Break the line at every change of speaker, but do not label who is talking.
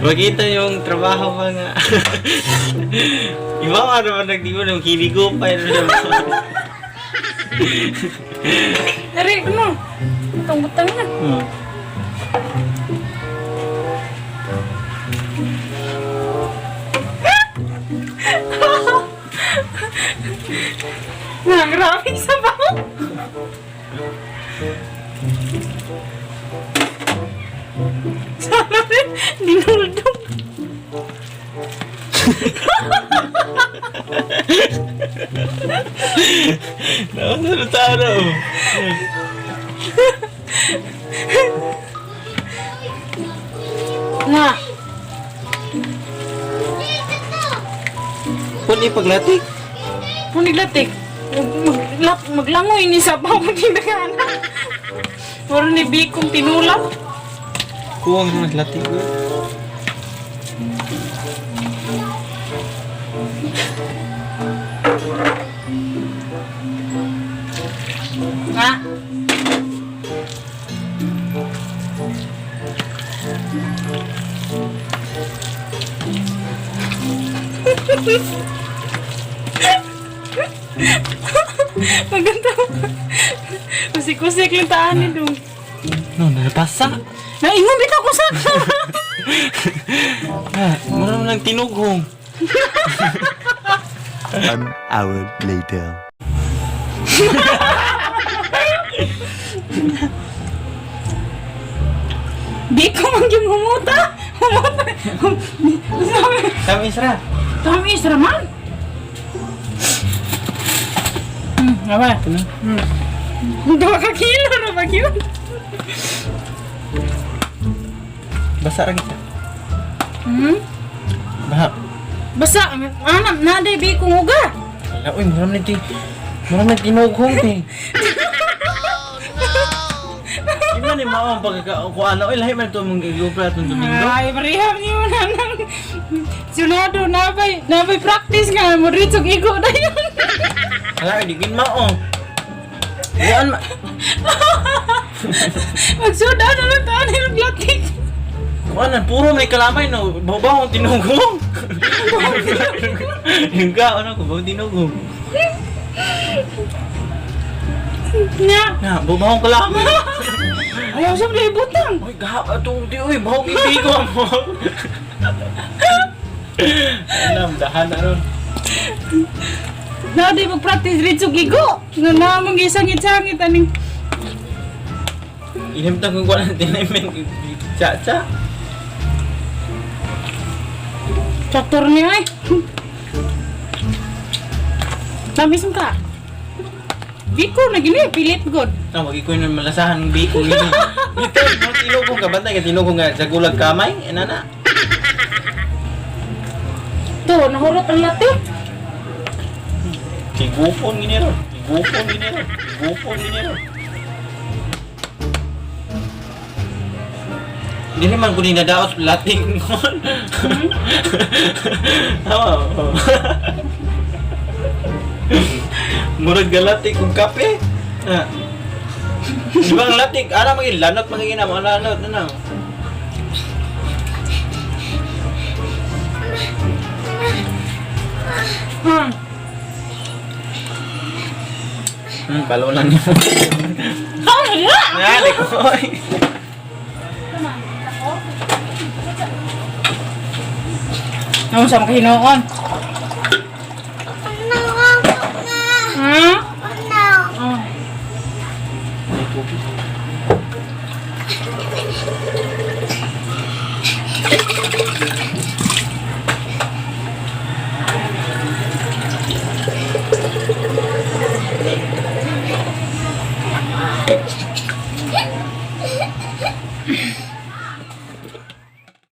Makita yung trabaho pa nga. Iba ka naman nagdibo ng hiligo pa yun.
Dari, ano? Itong butang na. Na, grabe sa baho. Sana rin, dinuldong.
Nakasalita na oh.
Na,
Puni paglatik.
puniglatik. Maglangoy ni sa baho kung tinagana. Puro ni Bikong tinulak.
Kuwang naman latik. Oh.
Nga. Maganda. Kusik-kusik lang taan ni dong.
No, nalapasa.
Naingon bitaw ko sa
Ah, marami lang tinughong.
One hour later.
Di ko man yung humuta. Humuta.
Tamis ra.
Tamis raman. Apa? 2 ka kilo na ba yun?
Basa ra kita.
Hmm?
Baha.
Basta, anam, naday bi kong uga.
Ala, uy, marami na marami na tinughong ti. Di man ni mama pagka kuan na, uy, lahi man to mong gigupra atong Domingo.
Ay, pareham niyo na nang sunado, nabay practice nga, mo ritsog igo na yun.
Ala, di gin mao. Kuan ma.
Magsuda na lang taan yung latik.
Kuan na puro may kalamay no, bawang tinughong. Yung ka ano ko bawang tinughong.
Nya.
Na, bawang kalamay.
Ayaw siya na ibutang.
Uy, gahap atong di uy, bawang ibigo mo. Alam, dahan na ron.
Naday mag-practice ritsog igo. Nga namang isangit-sangit aning.
Ilim ta kung kuan tinamen cha-cha.
Traktor niya ay. Tamis mo ka. Biko na gini, pilit god.
No, wag ko yung malasahan ng biko gini. Ito, no, tinugong ka bantay ka tinugong nga sa gulag kamay, ana na.
To, nahurot ang latik.
Tigupon gini ron. Tigupon gini ron. Tigupon gini ron. Dili man ko ni nadaos lating ngon. Oo. Murag galatik og kape. Ah. Di ba ang latik? Ara maging lanot magiging na mga lanot na. Balo lang niyo.
Oh, yeah!
Ngali ko. Oy.
Ano sa mga hinoon? Hmm? Oh.
May tubig.